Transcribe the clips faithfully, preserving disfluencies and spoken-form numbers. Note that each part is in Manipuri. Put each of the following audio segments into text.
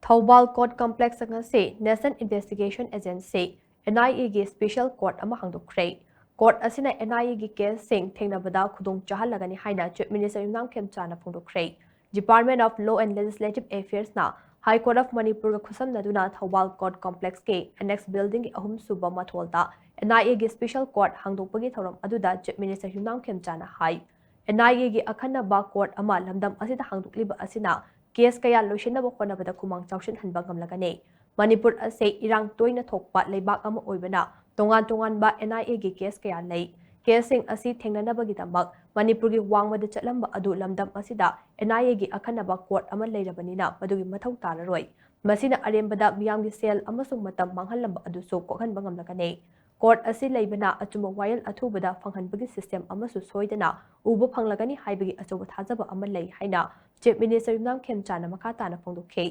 ꯊꯧꯕꯥꯜ ꯀꯣꯔꯠ ꯀꯝꯄ꯭ꯂꯦꯛꯁ ꯑꯁꯤ ꯅꯦꯁꯅꯦꯜ ꯏꯟꯚꯦꯁꯇꯤꯒꯦꯁꯟ ꯑꯦꯖꯦꯟꯁꯤ, NIA ꯒꯤ ꯁ꯭ꯄꯦꯁꯦꯜ ꯀꯣꯔꯠ ꯑꯃ ꯍꯥꯡꯗꯣꯛꯈ꯭ꯔꯦ꯫ ꯀꯣꯔꯠ ꯑꯁꯤꯅ NIA ꯒꯤ ꯀꯦꯁꯁꯤꯡ ꯊꯦꯡꯅꯕꯗ ꯈꯨꯗꯣꯡ ꯆꯥꯍꯜꯂꯒꯅꯤ ꯍꯥꯏꯅ ꯆꯤꯐ ꯃꯤꯅꯤꯁꯇꯔ ꯌꯨꯝꯅꯥꯝ ꯈꯦꯝꯆꯥꯅ ꯐꯣꯡꯗꯣꯛꯈ꯭ꯔꯦ꯫ Department of Law and Legislative Affairs ꯅ High Court of ꯃꯅꯤꯄꯨꯔꯒ ꯈꯨꯠꯁꯝꯅꯗꯨꯅ ꯊꯧꯕꯥꯜ ꯀꯣꯔꯠ ꯀꯝꯄ꯭ꯂꯦꯛꯁꯀꯤ annex building ꯒꯤ ꯑꯍꯨꯝꯁꯨꯕ ꯃꯊꯣꯜꯗ NIA ꯒꯤ ꯁ꯭ꯄꯦꯁꯦꯜ ꯀꯣꯔꯠ ꯍꯥꯡꯗꯣꯛꯄꯒꯤ ꯊꯧꯔꯝ ꯑꯗꯨꯗ ꯆꯤꯐ ꯃꯤꯅꯤꯁꯇꯔ ꯌꯨꯝꯅꯥꯝ ꯈꯦꯝꯆꯥꯅ ꯍꯥꯏ, NIA ꯒꯤ ꯑꯈꯟꯅꯕ ꯀꯣꯔꯠ ꯑꯃ ꯂꯝꯗꯝ ꯑꯁꯤꯗ ꯍꯥꯡꯗꯣꯛꯂꯤꯕ ꯑꯁꯤꯅ ꯀꯦꯁ ꯀꯌꯥ ꯂꯣꯏꯁꯤꯟꯅꯕ ꯍꯣꯠꯅꯕꯗ ꯈꯨꯃꯥꯡ ꯆꯥꯎꯁꯤꯟꯍꯟꯕ ꯉꯝꯂꯒꯅꯤ꯫ ꯃꯅꯤꯄꯨꯔ ꯑꯁꯤ ꯏꯔꯥꯡ ꯇꯣꯏꯅ ꯊꯣꯛꯄ ꯂꯩꯕꯥꯛ ꯑꯃ ꯑꯣꯏꯕꯅ ꯇꯣꯉꯥꯟ ꯇꯣꯉꯥꯟꯕ NIA ꯒꯤ ꯀꯦꯁ ꯀꯌꯥ ꯂꯩ꯫ ꯀꯦꯁꯁꯤꯡ ꯑꯁꯤ ꯊꯦꯡꯅꯅꯕꯒꯤꯗꯃꯛ ꯃꯅꯤꯄꯨꯔꯒꯤ ꯋꯥꯡꯃꯗ ꯆꯠꯂꯝꯕ ꯑꯗꯨ ꯂꯝꯗꯝ ꯑꯁꯤꯗ NIA ꯒꯤ ꯑꯈꯟꯅꯕ ꯀꯣꯔꯠ ꯑꯃ ꯂꯩꯔꯕꯅꯤꯅ ꯃꯗꯨꯒꯤ ꯃꯊꯧ ꯇꯥꯔꯔꯣꯏ꯫ ꯃꯁꯤꯅ ꯑꯔꯦꯝꯕꯗ ꯃꯤꯌꯥꯝꯒꯤ ꯁꯦꯜ ꯑꯃꯁꯨꯡ ꯃꯇꯝ ꯃꯥꯡꯍꯜꯂꯝꯕ ꯑꯗꯨꯁꯨ ꯀꯣꯛꯍꯟꯕ ꯉꯝꯂꯒꯅꯤ꯫ ꯀꯣꯔꯠ ꯑꯁꯤ ꯂꯩꯕꯅ ꯑꯆꯨꯝꯕ ꯋꯥꯌꯦꯜ ꯑꯊꯨꯕꯗ ꯐꯪꯍꯟꯕꯒꯤ ꯁꯤꯁꯇꯦꯝ ꯑꯃꯁꯨ ꯁꯣꯏꯗꯅ ꯎꯕ ꯐꯪꯂꯒꯅꯤ ꯍꯥꯏꯕꯒꯤ ꯑꯆꯧꯕ ꯊꯥꯖꯕ ꯑꯃ ꯂꯩ ꯍꯥꯏꯅ ꯆꯤꯐ ꯃꯤꯅꯤꯁꯇꯔ ꯌꯨꯝꯅꯥꯝ ꯈꯦꯝꯆꯥꯅ ꯃꯈꯥ ꯇꯥꯅ ꯐꯣꯡꯗꯣꯛꯈꯤ꯫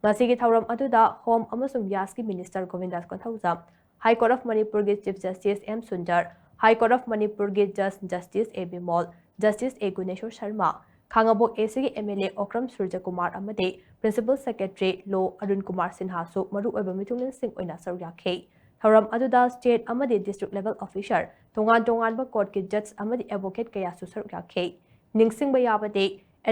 ꯉꯁꯤꯒꯤ ꯊꯧꯔꯝ ꯑꯗꯨꯗ ꯍꯣꯝ ꯑꯃꯁꯨꯡ ꯌꯥꯁꯀꯤ minister Govindas Konthoujam, high court of ꯃꯅꯤꯄꯨꯔꯒꯤ chief justice M Sundar, high court of ꯃꯅꯤꯄꯨꯔꯒꯤ ꯖꯁ justice A Bimol, justice A Guneshor Sharma, Khangabok ACꯒꯤ MLA ꯑꯣꯀ꯭ꯔꯝ ꯁꯨꯔꯖꯀꯨꯃꯥꯔ ꯑꯃꯗꯤ principal secretary law Arun Kumar ꯁꯤꯟꯍꯥꯁꯨ ꯃꯔꯨꯑꯣꯏꯕ ꯃꯤꯊꯨꯡꯂꯦꯟꯁꯤꯡ ꯑꯣꯏꯅ ꯁꯔꯨꯛ ꯌꯥꯈꯤ꯫ ꯊꯧꯔꯝ ꯑꯗꯨꯗ ꯁ꯭ꯇꯦꯠ ꯑꯃꯗꯤ ꯗꯤꯁꯇ꯭ꯔꯤꯛ ꯂꯦꯚꯦꯜ ꯑꯣꯐꯤꯁꯥꯔ, ꯇꯣꯉꯥꯟ ꯇꯣꯉꯥꯟꯕ ꯀꯣꯔꯠꯀꯤ ꯖꯖ ꯑꯃꯗꯤ ꯑꯦꯗꯚꯣꯀꯦꯠ ꯀꯌꯥꯁꯨ ꯁꯔꯨꯛ ꯌꯥꯈꯤ꯫ ꯅꯤꯡꯁꯤꯡꯕ ꯌꯥꯕꯗꯤ,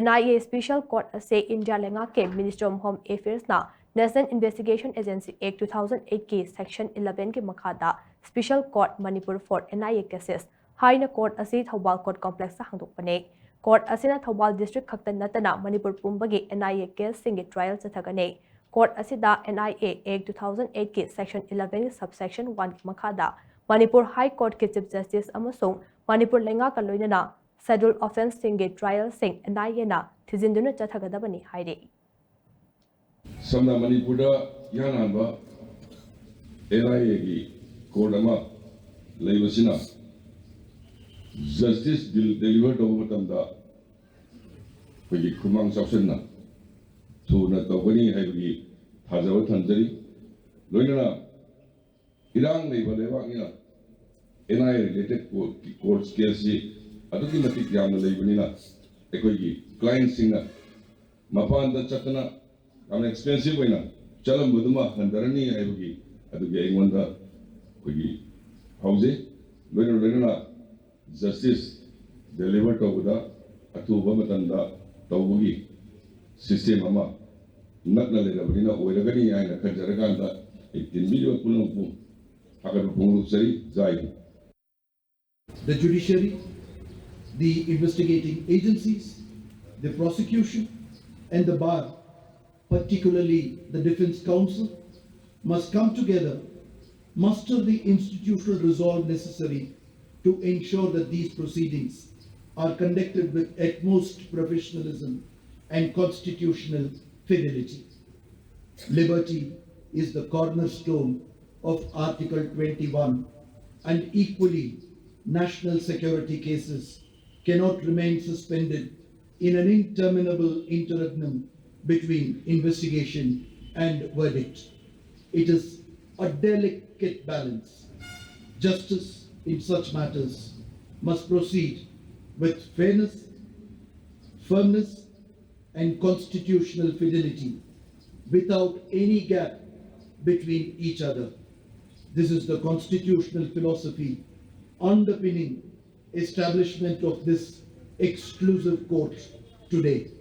NIA ꯁ꯭ꯄꯦꯁꯦꯜ ꯀꯣꯔꯠ ꯑꯁꯤ ꯏꯟꯗꯤꯌꯥ ꯂꯩꯉꯥꯛꯀꯤ Ministry of Home Affairsꯅ National Investigation Agency Act two thousand eight ꯀꯤ Section eleven ꯒꯤ ꯃꯈꯥꯗ Special Court Manipur for NIA Cases ꯍꯥꯏꯅ ꯀꯣꯔꯠ ꯑꯁꯤ ꯊꯧꯕꯥꯜ ꯀꯣꯔꯠ ꯀꯝꯄ꯭ꯂꯦꯛꯁꯇ ꯍꯥꯡꯗꯣꯛꯄꯅꯤ꯫ ꯀꯣꯔꯠ ꯑꯁꯤꯅ ꯊꯧꯕꯥꯜ ꯗꯤꯁꯇ꯭ꯔꯤꯛ ꯈꯛꯇ ꯅꯠꯇꯅ ꯃꯅꯤꯄꯨꯔ ꯄꯨꯝꯕꯒꯤ NIA ꯀꯦꯁꯁꯤꯡꯒꯤ ꯇ꯭ꯔꯥꯏꯌꯦꯜ ꯆꯠꯊꯒꯅꯤ꯫ ꯀꯣꯔꯠ ꯑꯁꯤꯗ NIA Act two thousand eight ꯀꯤ Section eleven ꯒꯤ Subsection one ꯒꯤ ꯃꯈꯥꯗ ꯃꯅꯤꯄꯨꯔ ꯍꯥꯏ ꯀꯣꯔꯠꯀꯤ ꯆꯤꯐ ꯖꯁꯇꯤꯁ ꯑꯃꯁꯨꯡ ꯃꯅꯤꯄꯨꯔ ꯂꯩꯉꯥꯛꯀ ꯂꯣꯏꯅꯅ ꯁꯦꯗ꯭ꯌꯨꯜ ꯑꯣꯐꯦꯟꯁꯁꯤꯡꯒꯤ ꯇ꯭ꯔꯥꯏꯌꯦꯜꯁꯤꯡ NIAꯅ ꯊꯤꯖꯤꯟꯗꯨꯅ ꯆꯠꯊꯒꯗꯕꯅꯤ ꯍꯥꯏꯔꯤ꯫ ꯁꯝꯅ ꯃꯅꯤꯄꯨꯔꯗ ꯏꯍꯥꯟ ꯍꯥꯟꯕ NIAꯒꯤ ꯀꯣꯔꯠ ꯑꯃ ꯂꯩꯕꯁꯤꯅ ꯖꯁꯇꯤꯁ ꯗꯤꯜ ꯗꯦꯂꯤꯚꯔ ꯇꯧꯕ ꯃꯇꯝꯗ ꯑꯩꯈꯣꯏꯒꯤ ꯈꯨꯃꯥꯡ ꯆꯥꯎꯁꯤꯟꯅ ꯊꯨꯅ ꯇꯧꯒꯅꯤ ꯍꯥꯏꯕꯒꯤ ꯊꯥꯖꯕ ꯊꯝꯖꯔꯤ꯫ ꯂꯣꯏꯅꯅ ꯏꯔꯥꯡ ꯂꯩꯕ ꯂꯩꯕꯥꯛꯅꯤꯅ NIA related court case ꯁꯤ ꯑꯗꯨꯛꯀꯤ ꯃꯇꯤꯛ ꯌꯥꯝꯅ ꯂꯩꯕꯅꯤꯅ ꯑꯩꯈꯣꯏꯒꯤ ꯀ꯭ꯂꯥꯏꯟꯁꯤꯡꯅ ꯃꯄꯥꯟꯗ ꯆꯠꯇꯅ ꯌꯥꯝꯅ ꯑꯦꯛꯁꯄꯦꯟꯁꯤꯞ ꯑꯣꯏꯅ ꯆꯠꯂꯝꯕꯗꯨꯃ ꯍꯟꯊꯔꯅꯤ ꯍꯥꯏꯕꯒꯤ ꯑꯗꯨꯒꯤ ꯑꯩꯉꯣꯟꯗ ꯑꯩꯈꯣꯏꯒꯤ ꯍꯧꯖꯩ꯫ ꯂꯣꯏꯅ ꯂꯣꯏꯅꯅ ꯖꯁꯇꯤꯁ ꯗꯦꯂꯤꯚꯔ ꯇꯧꯕꯗ ꯑꯊꯨꯕ ꯃꯇꯝꯗ ꯇꯧꯕꯒꯤ ꯁꯤꯁꯇꯦꯝ ꯑꯃ ꯅꯛꯅ ꯂꯩꯔꯕꯅꯤꯅ ꯑꯣꯏꯔꯒꯅꯤ ꯍꯥꯏꯅ ꯈꯟꯖꯔꯀꯥꯟꯗ ꯑꯩ ꯇꯤꯟꯕꯤꯔꯤꯕ ꯄꯨꯝꯅꯃꯛꯄꯨ ꯊꯥꯒꯠꯄ ꯐꯣꯡꯗꯣꯛꯆꯔꯤ꯫ ꯖꯥꯏ ꯍꯤꯟꯗ꯫ The judiciary, the investigating agencies, the prosecution, and the bar, particularly the defense counsel, must come together, muster the institutional resolve necessary to ensure that these proceedings are conducted with utmost professionalism and constitutional fidelity. Liberty is the cornerstone of Article twenty-one, and equally, national security cases cannot remain suspended in an interminable interregnum between investigation and verdict. It is a delicate balance. Justice in such matters must proceed with fairness, firmness, and constitutional fidelity without any gap between each other. This is the constitutional philosophy underpinning establishment of this exclusive court today.